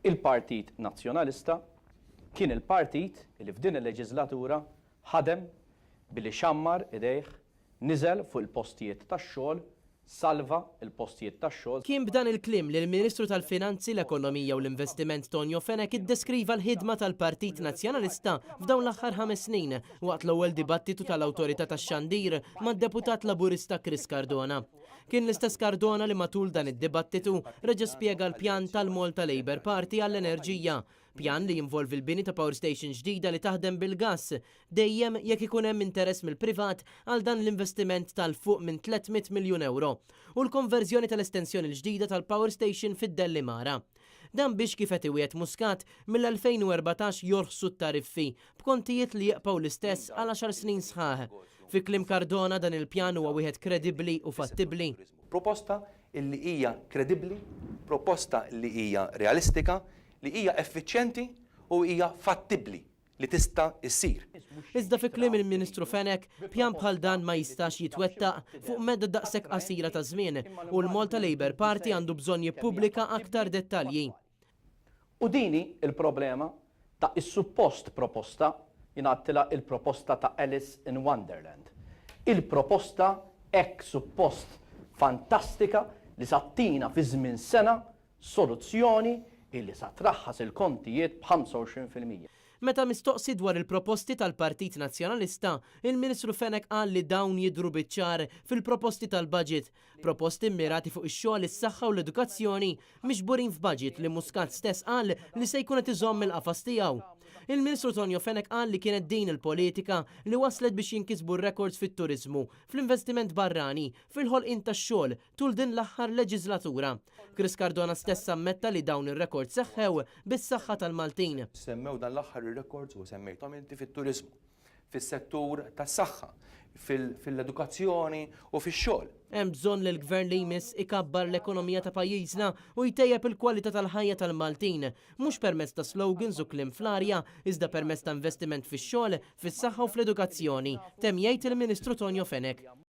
Il-Partit Nazzjonalista kien il-partit li f'din il-leġiżlatura ħadem billi xammar idejh, niżel fuq il-postijiet tax-xogħol, salva l-postijiet tax-xogħol. Kien b'dan il-kliem li l-Ministru tal-Finanzi, l-Ekonomija u l-Investiment Tonio Fenech iddeskriva l-ħidma tal-Partit Nazzjonalista f'dawn l-aħħar ħames snin waqt l-ewwel dibattitu tal-Awtorità tax-Xandir mad-Deputat Laburista Chris Cardona. Kien l-istess Cardona li matul dan id-dibattitu reġa' spjega l-pjan tal-Malta Labour Party għall-enerġija, pjan li jinvolvi l-bini ta' power station ġdida li taħdem bil-gass, dejjem jekk ikun hemm interess mill-privat għal dan l-investiment ta' 'l fuq minn 300 miljun ewro, u l-konverżjoni tal-estensjoni l-ġdida tal-power station fid-Dellimara. Dan biex kif qed iwiegħed Muscat, mill-2014 jorħsu t-tariffi, b'kontijiet li jibqgħu l-istess għal għaxar snin sħaħ. Fi kliem Cardona dan il-pjan huwa wieħed kredibbli u fattibbli. Proposta li hija kredibbli, proposta li hija realistika, li hija effiċjenti u hija fattibbli li tista' ssir. Iżda fi kliem il-Ministru Fenech, pjan bħal dan ma jistax jitwettaq fuq medda daqshekk qasira ta' żmien u l-Malta Labour Party għandu bżonn jippubblika aktar dettalji. U din hi l-problema ta' is-suppost proposta, jien għadtilha il-proposta ta' Alice in Wonderland. Il-proposta hekk suppost fantastika li sa ttina fi żmien sena Soluzzjoni illi sa traħħas il-kontijiet b'25%. Meta mistoqsi dwar il-proposti tal-Partit Nazzjonalista, il-Ministru Fenech qal li dawn jidhru biċ-ċar fil-proposti tal-budget, proposti mmirati fuq ix-xogħol, is-saħħa u l-edukazzjoni, miġburin f'budget li Muscat stess qal li se jkun qed iżomm il-qafas tiegħu. Il-Ministru Tonio Fenech qal li kienet din il-politika li wasslet biex jinkisbu r-rekords fit-turiżmu, fl-investiment barrani, fil-ħolqien tax-xogħol, tul din l-aħħar leġiżlatura. Chris Cardona stess ammetta li dawn ir-rekords seħħew bis-saħħa tal-Maltin. Semmew dan l-aħħar ir-rekords u semmejthom inti fit-turiżmu, fis-settur tas-saħħa, fil-edukazzjoni u fix-xogħol. Hemm bżonn li l-Gvern li jmiss ikabbar l-ekonomija ta' pajjiżna u jtejjeb il-kwalità tal-ħajja tal-Maltin, mhux permezz ta' slogans u kliem fl-arja, iżda permezz ta' investiment fix-xogħol, fis-saħħa u fl-edukazzjoni, temm jgħid il-Ministru Tonio Fenech.